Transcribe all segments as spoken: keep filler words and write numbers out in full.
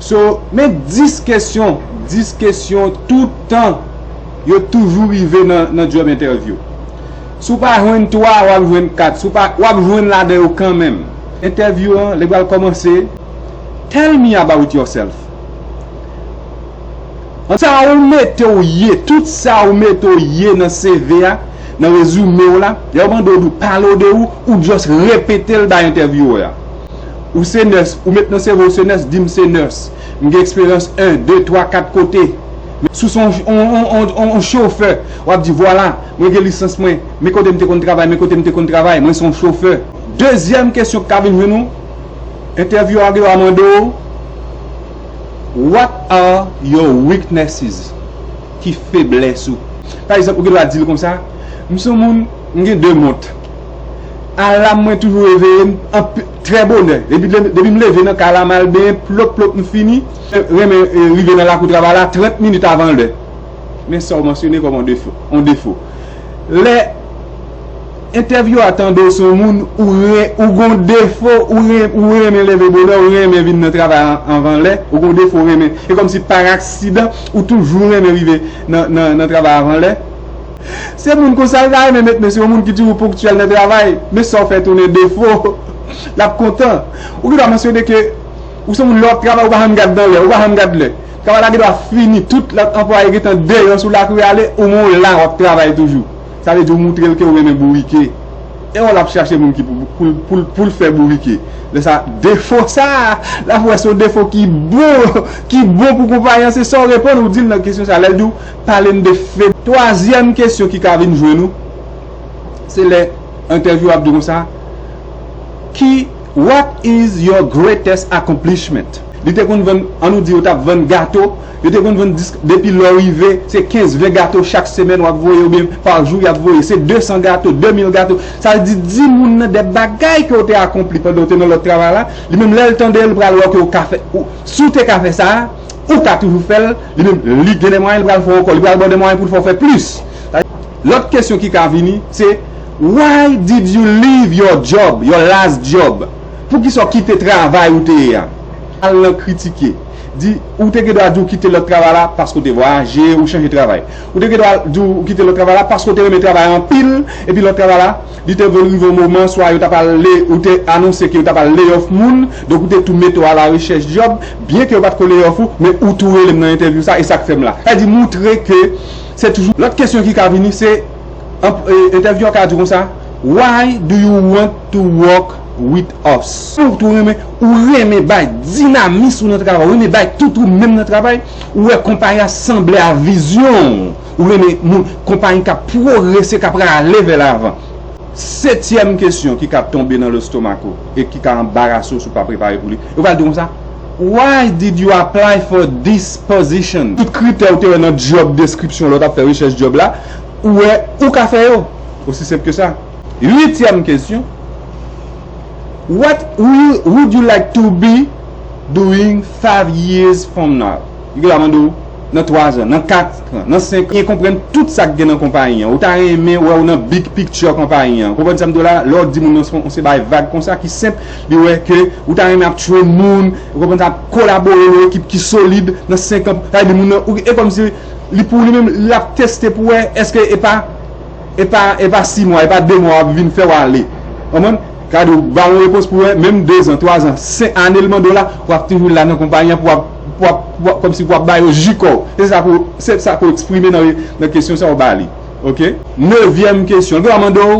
So, men dis kesyon, dis kesyon tout tan yo toujou rive nan, nan job interview. Si w pa jwenn twa, w ap jwenn kat. Si w pa, w ap jwenn ladan yo kanmenm. Entèvyou an, lè pral kòmanse, tell me about yourself. Sa ou mete w ye, tout sa ou mete w ye nan C V a, nan rezime w la, lè yo mande w di w pale w de ou, ou just repete l bay entèvyewè a. Ou se nurse, ou met nan C V ou se nurse, di m se nurse. M gen eksperyans en, de, twa, kat kote. Si w se yon, yon, yon, yon, yon chofè, w ap di vwala, mwen gen lisans mwen, men kote m te konn travay, men kote m te konn travay, mwen se yon chofè. Dezyèm kesyon k ka vin jwenn ou, entèvyewè a gen dwa mande w, what are your weaknesses? Ki feblès ou? Pa egzanp, ou gen dwa di l konsa, m se yon moun, m gen de mont. Alam mwen toujou reveye m anpi- trè bonè. Depi, depi m leve nan kay la, m al benyen, plop, plop, m fini. Renmen eh, rive nan lakou travay la trant minit avan lè. Men sa w mansyone kòm yon defo. Yon defo. Lè entèvyewè a tande w se yon moun, ou, re, ou gen yon defo, ou, re, ou renmen leve bonè, ou renmen vin nan travay an- anvan lè, ou gen yon defo, ou renmen. E kòmsi pa aksidan, ou toujou renmen rive nan, nan, nan travay avan lè. Se moun konsa l ta renmen met, men se yon moun ki toujou ponktyèl nan travay, men sa w fè tounen defo, l ap kontan. Ou gen dwa mansyone ke ou se moun lè w ap travay, ou pa janm gad nan lè, ou pa janm gad lè. Travay la gen dwa fini, tout lòt anplwaye gentan deyò sou lakri ale, ou menm w la w ap travay toujou. Sa vle di w moutre l ke w renmen bourike. E w l ap chache moun ki pou, pou, pou, pou l fè bourike. Lè sa, defo sa, l ap wè se yon defo ki bon, ki bon pou konpayi an, se sa w reponn, ou di l nan kesyon sa. Lè l di w, pale m de feb. Twazyèm kesyon ki ka vin jwenn ou, se lè entèvyewè ap di w konsa, ki, what is your greatest accomplishment? Li te konn vann, ann nou di yo t ap vann gato, yo te konn vann dis, depi lè w rive, se kenz, ven gato chak semèn w ap voye, oubyen pa jou y ap voye, se de san gato, de mil gato. Sa vle di, di moun nan de bagay ke w te akonpli pandan w te nan lòt travay la, li menm lè l tande l, pral wè ke w ka fè, ou, si w te ka fè sa, ou ka toujou fè l, li menm, li gen de mwayen, li pral fè w ankò, li pral ba w de mwayen pou l fè w fè plis. Lòt kesyon ki ka vini, se, why did you leave your job, your last job? Poukisa w kite travay ou te ye a? Al nan kritike. Di, ou te gen dwa di w kite lòt travay la paske w te vwayaje, ou chanje travay. Ou te gen dwa di w kite lòt travay la paske w te renmen travay anpil, epi lòt travay la, li te vin rive yon moman, swa yo t ap al lay, ou te anonse ke yo t ap al lay off moun, donk ou te tou mete w a la rechèch djòb, byen ke yo pa t ko lay off ou, men ou tou rele m nan entèvyou sa, e sa k fè m la. Sa di moutre ke se toujou. Lòt kesyon ki ka vini, se, an- e, entèvyewè a ka di w konsa, why do you want to work with us? Ou tou renmen, ou renmen bay dinamis ou nan travay, ou renmen bay tout ou menm nan travay, ou wè konpayi a sanble a vizyon w, ou renmen moun, konpayi k ap pwogrese, k ap prale vè lavan. Setyèm kesyon ki ka tonbe nan lestomak ou e ki ka anbarase w si w pa prepare pou li, yo pral di w konsa, why did you apply for this position? Tout kritè ou te wè nan job description lè w t ap fè rechèch djòb la, ou wè ou ka fè yo. Osi senp ke sa. Uityèm kesyon, what will, would you like to be doing five years from now? Yo gen dwa mande w nan twa zan, nan kat zan, nan senk an. Byen konprann tout sa k gen nan konpayi an. Ou ta renmen wè w nan big picture konpayi an. Ou konprann sa m di w la? Lè w di moun nan se yon se bay vag konsa ki senp, li wè ke ou ta renmen ap train moun, ou konprann sa, ap kolabore nan yon ekip ki solid nan senk an. Sa vle di moun nan, ou, e kòmsi li pou li menm, l ap teste pou wè èske e pa e pa, e pa sis mwa, e pa de mwa w ap vin fè w ale. Konprann? Gade, w ba yon repons pou wè, menm de zan, twa zan, senk ane l mande w la, w ap toujou la nan konpayi an pou w ap, pou w ap, pou w ap, kòmsi pou w ap ba yo ji kò w. Se sa pou, se sa pou eksprime nan, nan kesyon sa w ba li. Oke? Nevyèm kesyon, l gen dwa mande w,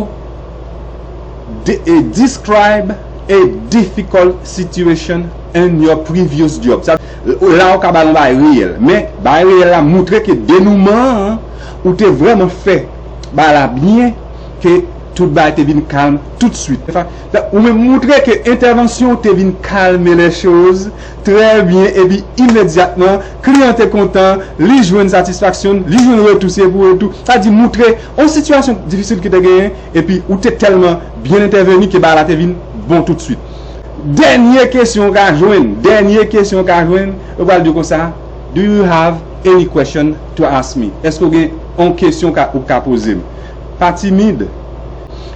de- e, describe a difficult situation in your previous job. Sa, la w ka ba l yon bagay reyèl. Men, bagay reyèl la moutre ke denouman an, ou te vrèman fè bagay la byen, ke tout bagay te vin kalm toutswit. Ou menm moutre ke entèvansyon w te vin kalme lè choz trè byen, epi imedyatman, kliyan te kontan, li jwenn satisfaksyon, li jwenn retou, se pou retou. Sa di moutre yon sitiyasyon difisil ki te genyen, epi ou te tèlman byen entèveni ke bagay la te vin bon toutswit. Dènye kesyon w ka jwenn, dènye kesyon w ka jwenn, yo pral di w konsa, do you have any question to ask me? Èske w gen yon kesyon ka, ou ka poze m? Pa timid.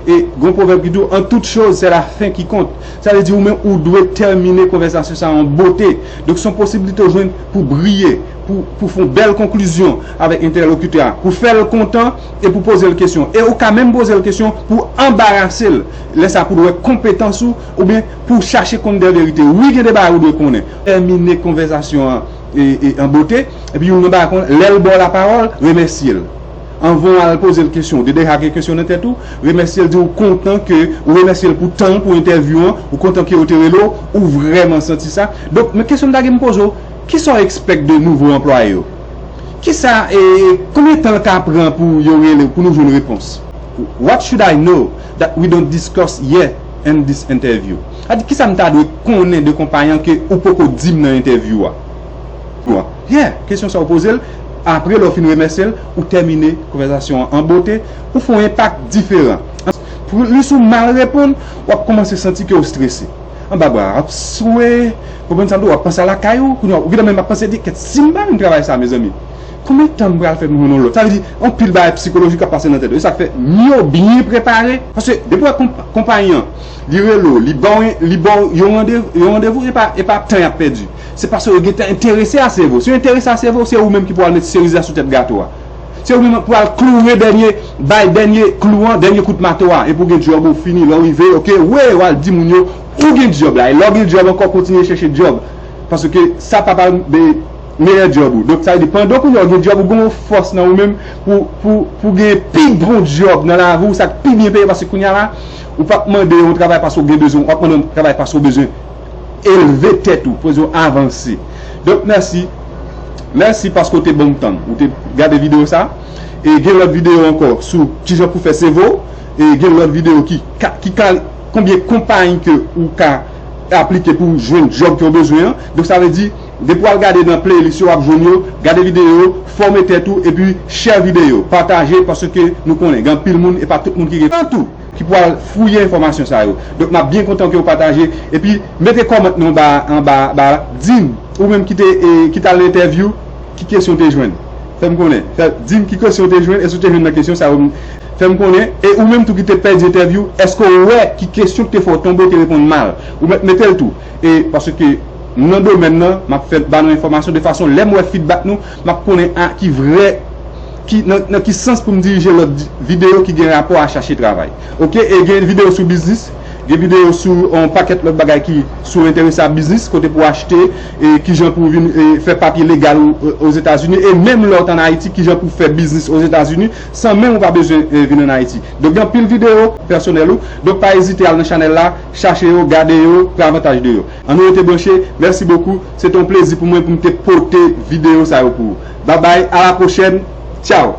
E gon pwovèb ki di w, en toute chose, c'est la fin qui compte. Sa vle di ou menm ou dwe tèmine konvèsasyon sa an bote. Donk se yon posiblite w jwenn pou briye, pou, pou fè yon bèl konklizyon avèk entèlokitè a, pou fè l kontan e pou poze l kesyon. E ou ka menm poze l kesyon pou anbarase l. Lè sa pou l wè konpetans ou, oubyen pou chache konn de verite. Wi, gen de bagay ou dwe konnen. Tèmine konvèsasyon an e, e, an bote, epi youn nan bagay kon lè l ba w lapawòl, remèsye l. Anvan w al poze l kesyon, ou te deja gen kesyon nan tèt ou, remèsye l, di w kontan ke, ou remèsye l pou tan l, pou entèvyou an, ou kontan ke yo te rele w, ou vrèman santi sa. Donk, men kesyon m ta gen m poze w, kisa w expect de nouvo anplwaye yo? Kisa, e, konbyen tan l ka pran pou yo rele w, pou nou jwenn repons? What should I know that we don't discuss yet in this interview? Sa di, kisa m ta dwe konnen de konpayi an ke ou poko di m nan entèvyou a? Yeah, kesyon sa ou poze l, apre lè w fin remèsye l, ou tèmine konvèsasyon an an bote, ou fè yon enpak diferan. Plis ou mal reponn, w ap kòmanse santi ke w strese. Anba bra, w ap swe, konprann sa m di w, w ap panse a lakay ou, kounye a, ou gentan menm ap panse di, kèt, si m pa vin travay sa, mezanmi, konbyen tan m pral fè pou m jwenn yon lòt? Sa vle di, anpil bagay psikolojik ap pase nan tèt ou. E sa k fè, miyo byen prepare. Paske depi w wè konp-, konpayi an, li rele w, li ba w, li ba w yon rande-, yon randevou, e pa, e pa tan y ap pèdi. Se paske yo gentan enterese a sèvo. Si yo enterese a sèvo, se ou menm ki pou al met seriz la sou tèt gato a. Se ou menm pou al kloure dènye, bay dènye klou an, dènye kout mato a. Epi w gen djòb ou fini, lè w rive, oke, wi, w al di moun yo, ou gen djòb la. E lè w gen djòb ankò, kontinye chèche djòb. Paske sa pa pral meyè djòb ou. Donk, sa vle di, pandan kounye a w gen djòb, ou gen yon fòs nan ou menm pou, pou, pou gen pi bon djòb nan lavi w, sa k pi byen peye, paske kounye a la, ou p ap mande yon travay paske w gen bezwen, w ap mande yon travay paske w bezwen elve tèt ou, pou w avanse. Donk, mèsi. Mèsi paske w te ban m tan w, ou te gade videyo sa. E gen lòt videyo ankò sou kijan pou fè sèvo. E gen lòt videyo ki ka, ki ka, konbyen konpayi ke ou ka aplike pou jwenn djòb ke w bezwen an. Donk, sa vle di, depi w al gade nan playlist yo, w ap jwenn yo, gade videyo yo, fòme tèt ou, epi share videyo, pataje, paske nou konnen, gen anpil moun, e pa tout moun ki gen tan tou, ki pou al fouye enfòmasyon sa yo. Donk, m ap byen kontan ke w pataje, epi mete kòmantè nou anba, anba, ba, di m, ou menm ki te, e, ki t al nan entèvyou, ki kesyon w te jwenn. Fè m konnen. Fè, di m ki kesyon w te jwenn, èske w te jwenn nan kesyon sa yo, fè m konnen. E ou menm tou ki te pèdi entèvyou, èske w wè ki kesyon ki te fè w tonbe, w te reponn mal? Ou mèt mete l tou. E paske nan domèn nan, m ap fè ba nou enfòmasyon de fason, lè m wè feedback nou, m ap konnen a ki vrè, ki, nan, nan ki sans pou m dirije lòt di-, videyo ki gen rapò a chache travay. Oke, e gen videyo sou biznis, gen videyo sou yon pakèt lòt bagay ki, si w enterese a biznis, kote pou achte, e kijan pou vin, e, fè papye legal ou, e, Ozetazini, e menm lè w t ann Ayiti, kijan pou fè biznis Ozetazini, san menm ou pa bezwen, e, vin ann Ayiti. Donk, gen anpil videyo pèsonèl ou. Donk, pa ezite al nan chanèl la, chache yo, gade yo, pran avantaj de yo. Ann nou rete branche, mèsi bokou. Se te yon plezi pou mwen pou m te pote videyo sa yo pou ou. Babay, a la pwochèn. Tchaw!